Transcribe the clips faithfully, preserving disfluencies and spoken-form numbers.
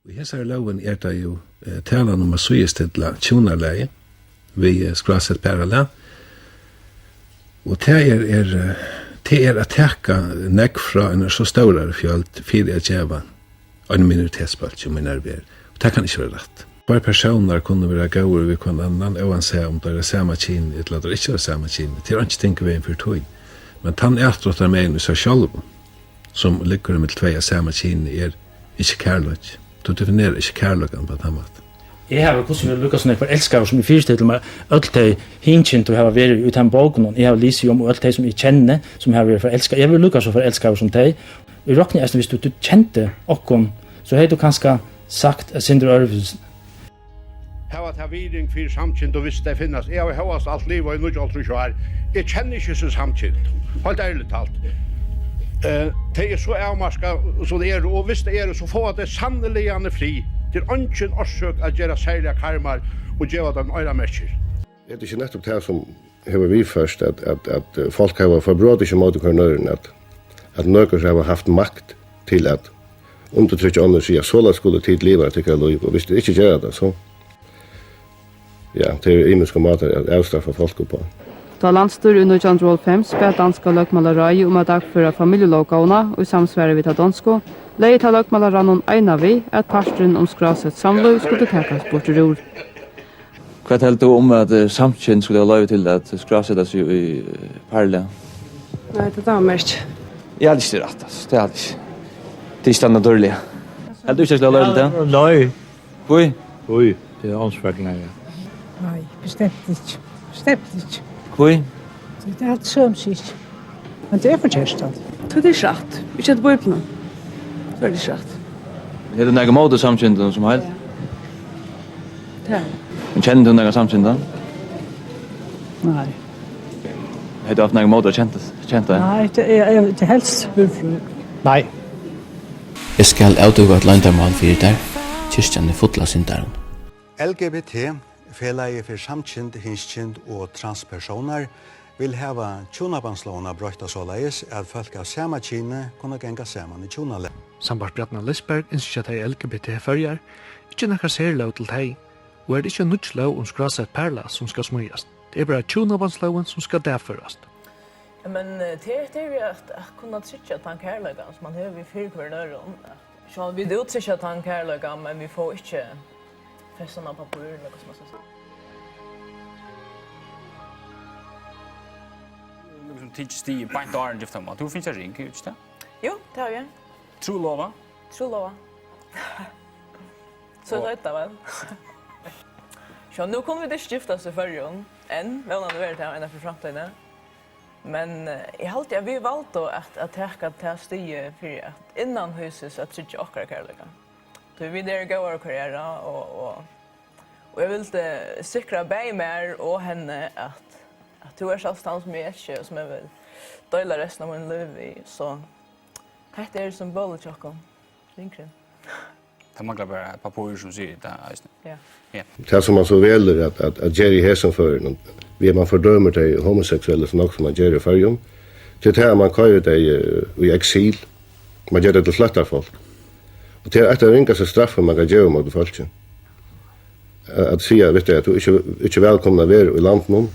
Í hesari lógini er tað jú, eh, talan um at síðustilla hjúnalagið við, eh, skrásett paralag. Og tað er, er, eh, tað er at taka nógv frá einari so stórari fjøld fyri at geva einum minoritetsbólki, um eg nær ver. Og tað kann ikki vera rætt. Tveir persónar kunnu vera góðir við hvønn annan, óansæð um teir eru sama kyn ella teir ikki eru sama kyn. Tað er einki ting í vegin fyri tí. Men tann atdráttarmegin í sær sjálvum, sum liggur ímillum tvey av sama kyni, er ikki kærleiki. Tú definerar ikki kærleikan á tann mátan. Eg havi hvussu er líka so nógv forelskaður, sum eg fyristilli mær, øll tey hinkyndu hava verið í teimum bókunum, eg havi lisið um, og øll tey, sum eg kenni, sum hava verið forelskað. Eg vil líka so forelskaður sum tey. Eg rokni eisini, viss tú, tú kendi okkum, so hevði tú kanska sagt eitt sindur øðrvísi. Hava tað virðing fyri samkynd og viss tey finnast. Eg havi hóast alt livað í níggjuoghálvtrýss ár. Eg kenni ikki so samkynd. Heilt ærligt talt. Eh, tey eru so avmarkað, sum tey eru, og viss tey eru, so fáa tey sanniliga frið. Tað er eingin orsøk at gera serligar karmar og geva teimum oyramerkir. Er tað ikki nettupp tað, sum hevur viðført, at, at, at, eh, fólk hava forbrotið seg móti hvørjum øðrum, at, at nøkur hava havt makt til at undirtrykkja onnur, siga, soleiðis skulu tit liva tykkara lív, og viss tit ikki gera tað, so, ja, tað eru ymisku mátar at avstraffa fólk uppá. Tá landsstýrið í nítjan hundrað og hálvfems bað danska løgmálaráðið um at dagføra familjulóggávuna í samsvari við ta donsku, legði tað løgmálaráðnum eina við, at parturin um skrásett samlív skuldi takast burturúr. Hvat heldur tú um, at, eh, samkynd skulu hava loyvi til at skráseta seg í, eh, parlag? Nei, tað dámar mær ikki. Eg haldi ikki, tað er rætt, altso. Tað haldi eg ikki. Tað er ikki tað natúrliga. Heldur tú ikki, tað skulu hava loyvi til tað? Nei. Hví? Hví? Tað er ánsfrøknari. Nei, bestemt ikki. Bestemt ikki. Hví? Tað er alt somu skikk. Men tað er forkert, altso. Tað er ikki rætt. Ikki eftir Bíbliuni. So er tað ikki rætt. Hevur tú nakað móti samkyndum sum heild? Ja. Tað. Men kennir tú nakað samkyndum? Nei. Hevur tú havt nakað móti at kent, kent tað? Nei, tað er, er, tað er helst burtur. Nei. Eg skal avdúka eitt loyndarmál fyri tær. Kirkjan er full av syndarum. L G B T, Felagið fyri samkynd, hinskynd og transpersónar, vil hava hjúnabandslógina broytta soleiðis, at fólk av sama kyni kunnu ganga saman í hjúnalag. Sambært Bjarna Lysberg ynskja tey L G B T Føroyar ikki nakra serlóg til tey, og er tað ikki ein nýggj lóg um skrásett paralag, sum skal smíðast? Tað er bara hjúnabandslógin, sum skal dagførast. Ja, men, eh, tað er, tað er við at, at kunna tryggja tann kærleikan, sum man hevur við fyri hvørjum øðrum. Sjálv vit úttrykkja tann kærleikan, men vit fáa ikki fest hann á pappír, ella hvat man skal siga. Líkasum tikið stigið beint áðrenn gifta, tú fingið sær ring, ikki tað? Jú, tað havi eg. Trúlova? Trúlova. So Og veit tað væl. Sjá, nú kunnu vit ikki giftast í Føroyum enn, vónandi verður tað eina ferð í framtíðini. Men, eh, eg haldi, at vit valdu at, at taka tað stigið fyri at innanhýsis at tryggja okkara kærleika. Tí vit eru góðar við hvørja aðra, og, og, og eg vildi sikra bæði mær og henni, at, at tú ert altso tann, sum eg elski, og sum eg vil deila restina av mínum lívi við. So hetta er symbolið hjá okkum. Ringurin. Tað manglar bara eitt pappír, sum sigur tað eisini. Ja. Ja. Tað, sum man so velur at, at, at gera í hesum førinum, við at man fordømir tey homoseksuellu so nógv, sum man ger í Føroyum, til tað, at man koyrir tey, eh, í eksil, man ger tey til flóttafólk. Og tað er eitt av ringastu straffum, man kann geva móti fólki. At, at siga við tey, at tú ikki, ikki vælkomin at vera í landinum,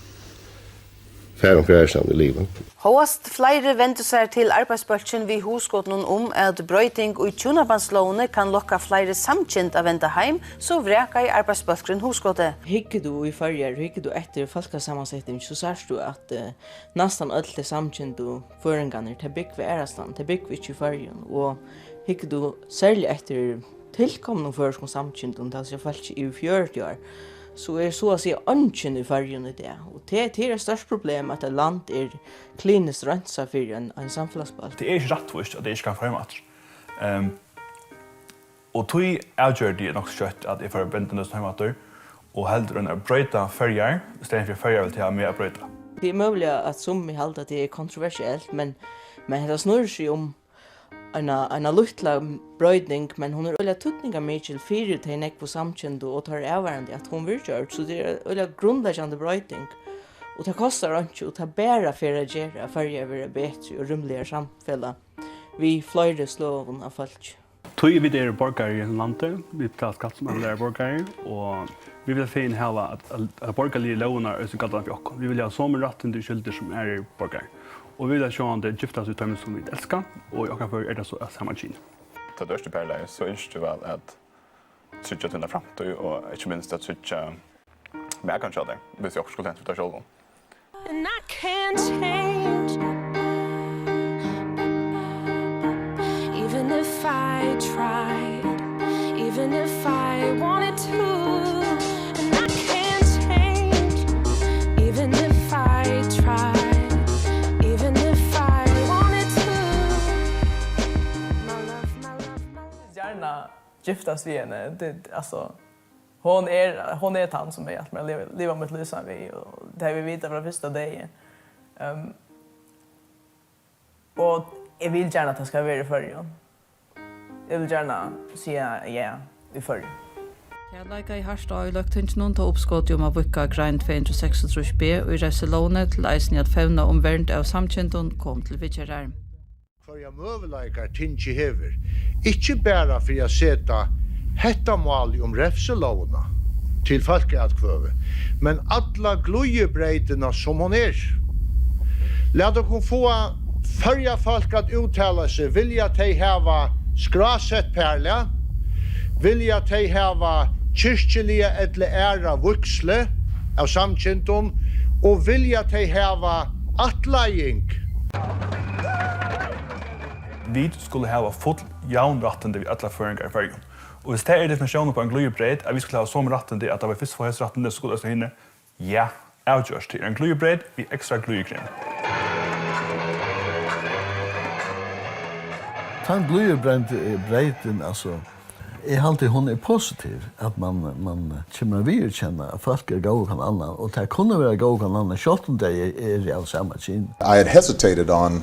far onkra aðrastaðni í lívi. Hóast fleiri vendu sær til arbeiðsbólkin við hugskotinum um, at broyting í hjúnabandslógini kann lokka fleiri samkynd at venda heim, so vrakaði arbeiðsbólkurin hugskotið. Hyggur tú í Føroyar, hyggur tú eftir fólkasamanseting, so sært tú, at, eh, næstan øll tey samkyndu føroyingarnir, tey búgva aðrastaðni, tey búgva ikki í Føroyum. Og hyggur tú serliga eftir tilkomnum føroyskum samkyndum, tað vil siga fólki yvir fjøruti ár, so er so at siga eingin í Føroyum í dag. Og tað, tað er eitt stórt problem, at eitt land er kliniskt reinsað fyri ein, ein samfelagsbólk. Tað er ikki rættvíst, at tað ikki kann fara heim aftur. Ehm, og tí avgjørdi eg nokk skjótt, at eg fór at venda nøsina heim aftur, og heldur enn at broyta Føroyar, í staðin fyri at Føroyar vil taka meg at broyta. Tað er møguliga, at summi halda, at tað er kontroversielt, men, men hetta snýr seg um eina, eina lítla broyting, men hon er øgiliga týdningarmikil fyri tey nógvu samkyndu og teirra avvarðandi, at hon verður gjørd. So tað er ein øgiliga grundleggjandi broyting, og tað kostar einki, og tað bara fer at gera Føroyar vera betri og rúmligari samfelag við fleiri sløgum av fólki. Tí vit eru borgarar í hesum landi, vit betala skatt sum allir aðrir borgarar, og vit vilja fegin hava, at, at, at borgarligu lógirnar eru eisini galdandi fyri okkum. Vit vilja hava somu rættindi og skyldur sum aðrir borgarar. Og vit vilja sjálvandi giftast við teimum, sum vit elska, og í okkara føri er tað so av sama kyni. Tá tú ert í parlagi, so ynskir tú væl at tryggja tína framtíð og ikki minst at tryggja makan hjá tær, hvis okkurt skuldi hent við tær sjálvum. And I can't change, even if I tried, even if I wanted to. And I can't change, even if I tried, even if I wanted to. My love, my love, my love. Gjarna giftast við henni. Tað, altso, hon er, hon er tann, sum eg ætli mær at liva, liva mítt lív saman við, og tað havi eg vitað frá fyrsta degi. Ehm, og eg vil gjarna, at tað skal vera í Føroyum. Eg vil gjarna siga ja í Føroyum. Tað leikaði hart á í Løgtinginum, tá uppskotið um at víðka grein tvey hundrað og seksogtrýss B í revsilógini til eisini at fevna um vernd av samkyndum kom til viðgerðar. Hvørjar møguleikar tingið hevur, ikki bara fyri at seta hetta málið um revsilógina til fólkaatkvøðu, men alla glíðibreytina, sum hon er. Lat okkum fáa Føroya fólk at úttala seg. Vilja tey hava skrásett parlag? Vilja tey hava kirkjuliga ella aðra vígslu av samkyndum? Og vilja tey hava ættleiðing? Vit skulu hava full javnrættindi við allar føroyingar í Føroyum. Og hvis tað er definitiónin upp á ein glíðibreyt, at vit skulu hava somu rættindi, at tá vit fyrst fáa hesi rættindi, so skulu eisini hini, ja, avgjørt. Tað er ein glíðibreyt við ekstra glíðikremi. Tann glíðibreyt-, breytin, altso, eg haldi, hon er positiv, at man, man kemur at viðurkenna, at fólk eru góð hvønn annan, og tey kunnu vera góð hvønn annan, sjálvt um tey eru av sama kyni. I had hesitated on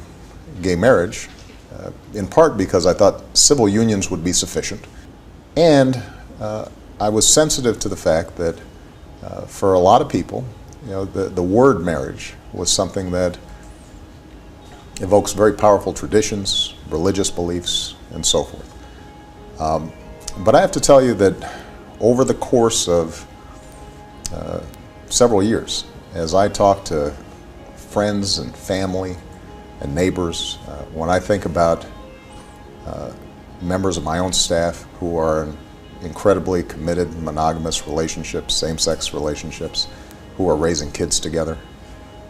gay marriage, uh, in part because I thought civil unions would be sufficient, and, uh, I was sensitive to the fact that, uh, for a lot of people, you know, the, the word marriage was something that evokes very powerful traditions, religious beliefs, and so forth. Um, but I have to tell you that over the course of, uh, several years, as I talk to friends and family and neighbors, uh, when I think about, uh, members of my own staff who are in incredibly committed, monogamous relationships, same-sex relationships, who are raising kids together,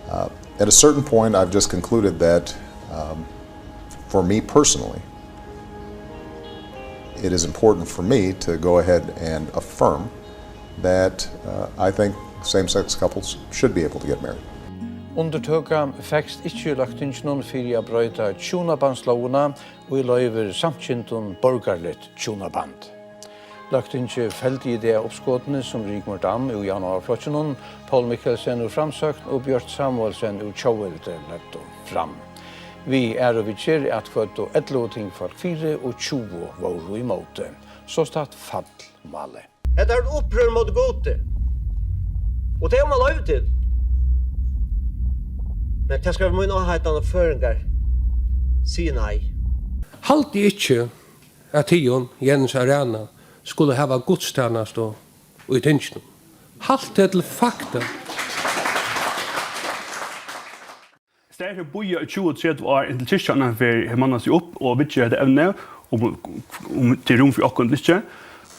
uh, at a certain point, I've just concluded that, um, for me personally, it is important for me to go ahead and affirm that, uh, I think same-sex couples should be able to get married. Undirtøka fekst ikki í Løgtinginum fyri at broyta hjúnabandslógina, ið loyvir samkyndum borgarligt hjúnaband. Løgtingið feldi í dag uppskotini, sum Rigmor Dam úr Javnaðarflokkinum, Poul Mikkelsen úr Framsókn og Bjørt Samuelsen úr Tjóðveldi løgdu fram. Við aðru viðgerð atkvøddu ellivu tingfólk fyri og tjúgu vóru ímóti. Sostatt fall málið. Hetta er eitt upprør móti Gudi. Og tað hevur mann loyvi til. Men tað skal vera mín áheitan, at føroyingar siga nei. Haldi ikki, at tygum, Jens Arana, skulu hava gudstænastu í tinginum. Halt teg til fakta. Í staðin fyri at bíða í tjúgu, tretivu ár, inntil kirkjan einaferð hevur mannað seg upp og viðger hetta evni, um, um tað er rúm fyri okkum ella ikki,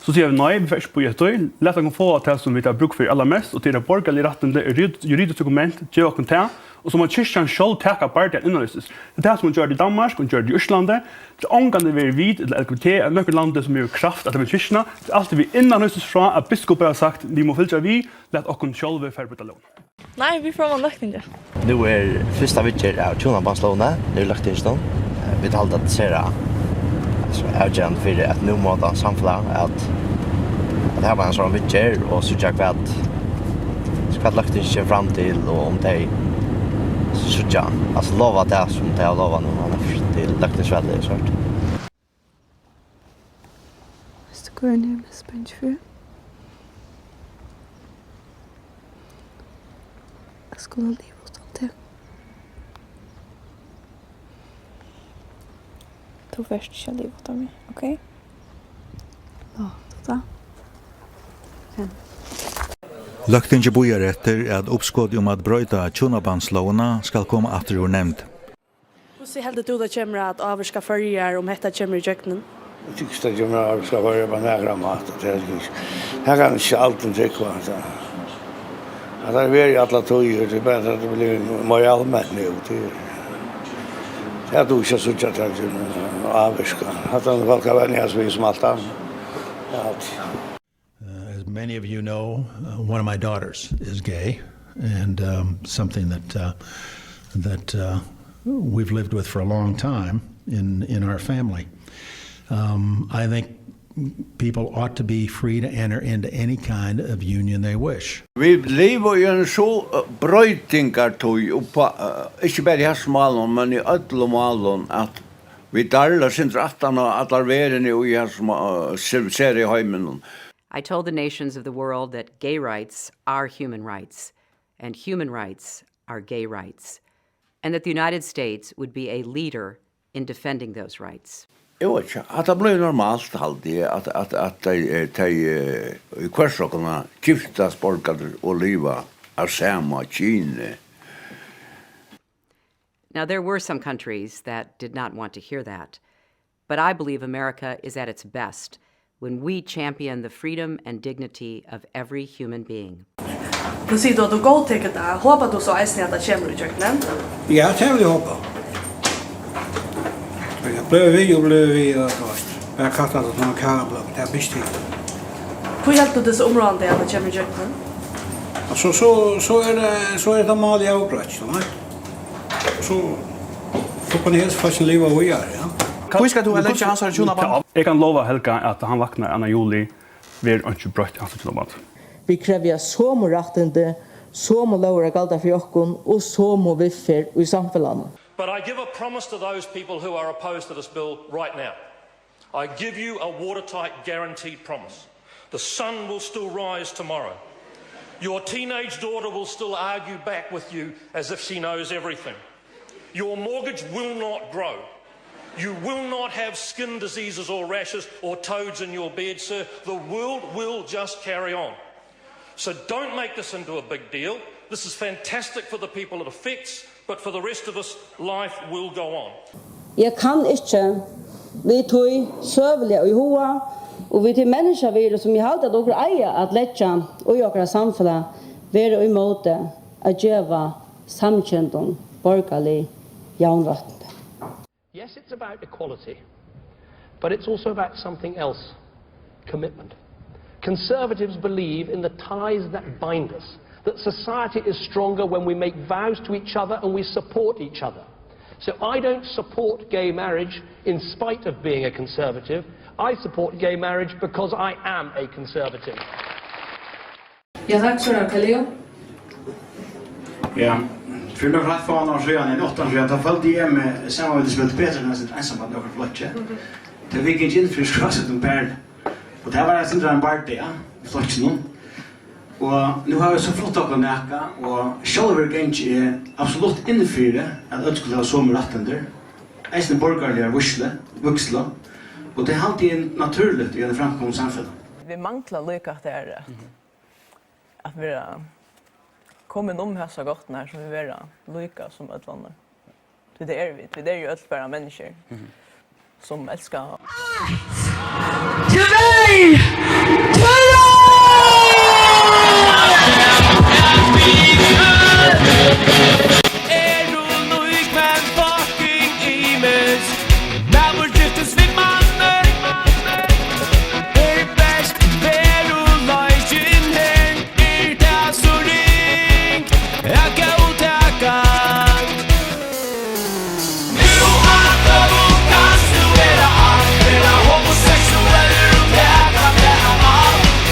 so siga vit nei, vit fara ikki at bíða eftir tí. Lat okkum fáa tað, sum vit hava brúk fyri allarmest, og tað er borgarlig rættindi, juri-, juridiskt dokument, gev okkum tað, og so má kirkjan sjálv taka bardagan innanhýsis. Tað er tað, sum hon gjørdi í Danmark, hon gjørdi í Íslandi. Tað er ongantíð verið vit ella L G B T ella nøkrum landi, sum hevur kraft at taka við kirkjuna. Tað er altíð verið innanhýsis frá, at biskupar hava sagt, vit mugu fylgja við, lat okkum sjálvi fara at broyta lógina. Nei, vit fara oman í Løgtingið. Nú er fyrsta viðgerð av hjúnabandslógini niðri í Løgtinginum. Eh, vit halda, at tað er, altso, avgerandi fyri eitt númótandi samfelag at, at hava eina sovorðna viðgerð og síggja, hvat, hvat Løgtingið kemur fram til, og um tey síggja, altso, lova tað, sum tey hava lovað nú, hann er til løgtingsvalið, so. Veitst tú, hvat eg eri mest bangin fyri? At skula liva uttan teg. Tú fert ikki at liva uttan meg, ok? Tá, tá. Løgtingið bíðar eftir, at uppskotið um at broyta hjúnabandslógina skal koma aftur úr nevnd. Hvussu heldur tú, tað kemur at ávirka Føroyar, um hetta kemur ígjøgnum? Eg tykist, tað kemur at ávirka Føroyar á nakran máta, tað er ikki. Tað kann ikki alt trúgva, altso. At tað er verið í allar tíðir, tað er bara, at tað blívur meira alment nú, tað er, tað er tú ikki at síggja, at tað kemur at ávirka. At tað fólk hava venjast við sum alt annað. Ja, alt. Uh, as many of you know, uh, one of my daughters is gay, and, um, something that, uh, that, uh, we've lived with for a long time in, in our family. Um, I think people ought to be free to enter into any kind of union they wish. Vit liva í ein so, uh, broytingartíð, og, uh, ikki bara í hasum málinum, men í øllum málum, at vit darla sindur aftan á allar verðini í hasum, uh, siviliseraða heiminum. I told the nations of the world that gay rights are human rights, and human rights are gay rights, and that the United States would be a leader in defending those rights. Eg veit ikki, hatta blívur normalt, haldi eg, at, at, at tey, eh, tey, eh, í hvørsrokkuna giftast borgarar og liva av sama kyni. Now, there were some countries that did not want to hear that, but I believe America is at its best when we champion the freedom and dignity of every human being. Nú sigur tú, at tú góðtekur tað. Hópar tú so eisini, at tað kemur ígjøgnum? Ja, tað vil eg hópa. Ja, blíva við og blíva við, og, og bara kasta tað sum ein kavablokk, tað er mistøk. Hví heldur tú, tað er so umráðandi, at tað kemur ígjøgnum? Altso, so, so er tað, so er tað málið avgreitt, so, nei. So, so kann eg helst faktiskt liva víðari, ja. Hví skal tú leggja hansara hjúnaband? Eg kann lova Helga, at hann vaknar annan juli, verður einki broytt í hansara hjúnabandi. Vit krevja somu rættindi, somu lógir at galda fyri okkum og somu viðferð í samfelagnum. But I give a promise to those people who are opposed to this bill right now. I give you a watertight, guaranteed promise. The sun will still rise tomorrow. Your teenage daughter will still argue back with you as if she knows everything. Your mortgage will not grow. You will not have skin diseases or rashes or toads in your bed, sir. The world will just carry on. So don't make this into a big deal. This is fantastic for the people it affects, but for the rest of us, life will go on. Eg kann ikki við tí søguliga íhuga og við tí menniskjavirði, sum eg haldi, at okur eiga at leggja í okkara samfelag, vera ímóti at geva samkyndum borgarlig javnrættindi. Yes, it's about equality, but it's also about something else, commitment. Conservatives believe in the ties that bind us, that society is stronger when we make vows to each other and we support each other. So I don't support gay marriage in spite of being a conservative. I support gay marriage because I am a conservative. Ja, takk, so er tað Kalle. Ja, fyri nøkrum rætt fáum árum síðan, ella átta árum síðan, tá føldi eg meg saman við tí sum vildi betur enn at sita einsamallur í okkara flokki. Tá vit gingu inn fyri skrásettum pari. Og tað var eitt sindur av ein bardagur, ja, í flokkinum. Og nú hava vit so flutt okkum nakað, og sjálvur gangi eg absolutt inn fyri, at øll skulu hava somu rættindi, eisini borgarliga vígslu, vígslu. Og tað haldi eg er natúrligt í einum framkomnum samfelag. Vit mangla líka at tað er at at vera komin um hasa gáttina her, sum vit vera líka sum øll onnur. Tí tað eru vit. Vit eru jú øll bara menniskjur, mhm, sum elska. Tvey! Tvey! Eru líka fucking ymisk. Maður skiftir svimmandi. Er best veruleikin her? Er tað so ringt at góðtaka? Nú aftur kanst tú vera alt, vera homoseksuellur og taka tað av alt.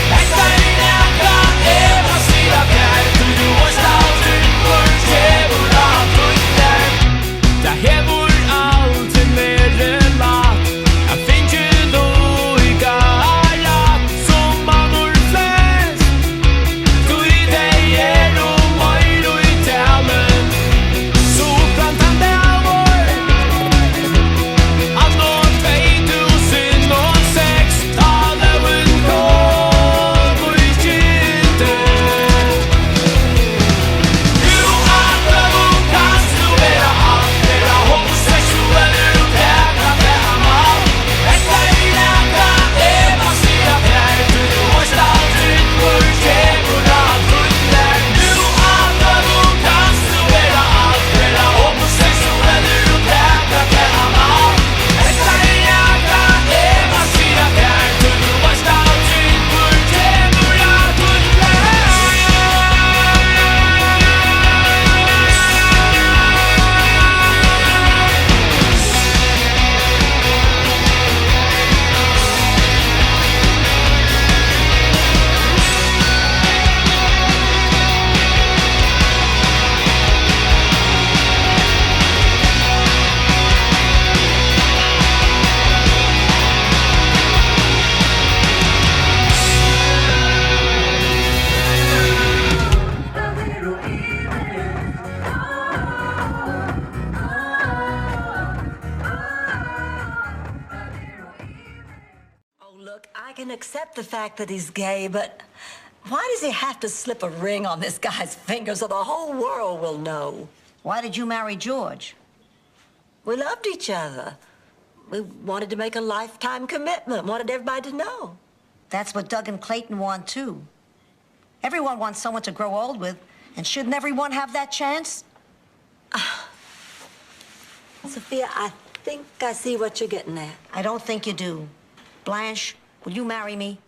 Look, I can accept the fact that he's gay, but why does he have to slip a ring on this guy's finger so the whole world will know? Why did you marry George? We loved each other. We wanted to make a lifetime commitment, wanted everybody to know. That's what Doug and Clayton want, too. Everyone wants someone to grow old with, and shouldn't everyone have that chance? Sophia, I think I see what you're getting at. I don't think you do. Blanche, will you marry me?